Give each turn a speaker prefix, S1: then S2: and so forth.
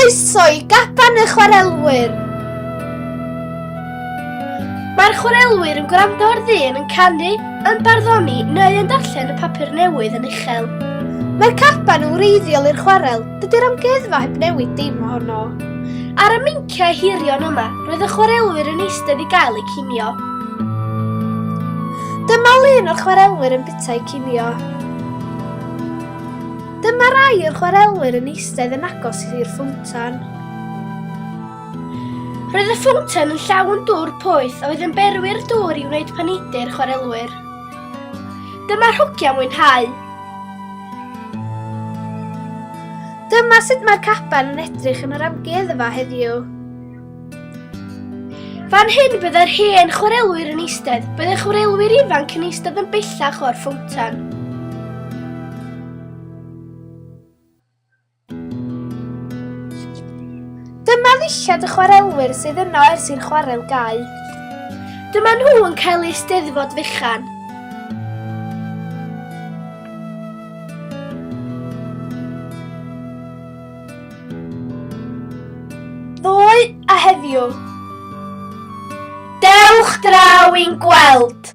S1: Croeso i Gaban y Chwarelwyr! Mae'r chwarelwyr yn gwrando ar ddyn yn canu, yn barddoni neu yn darllen y papur newydd yn uchel. Mae'r caban yn wreiddiol i'r chwarel, dydy'r amgueddfa heb newid dim ohono. Ar y meinciau hirion yma, roedd y chwarelwyr yn eistedd i gael eu cinio. Dyma lun o'r chwarelwyr yn bwyta eu cinio. Dyma rai o'r chwarelwyr yn eistedd yn agos i'r ffowntan. Roedd y ffowntan yn llawn dŵr poeth a oedd yn berwi'r dŵr i wneud paneidiau'r chwarelwyr. Dyma'r hogia mwynhau. Dyma sut mae'r caban yn edrych yn yr amgueddfa heddiw. Fan hyn byddai'r hen chwarelwyr yn eistedd, byddai chwarelwyr ifanc yn eistedd yn bellach o'r ffowntan. Dyma ddillad y chwarelwyr sydd yno ers i'r chwarel gau. Dyma nhw yn cael eu Eisteddfod fechan. Ddoe a heddiw. Dewch draw i'n gweld!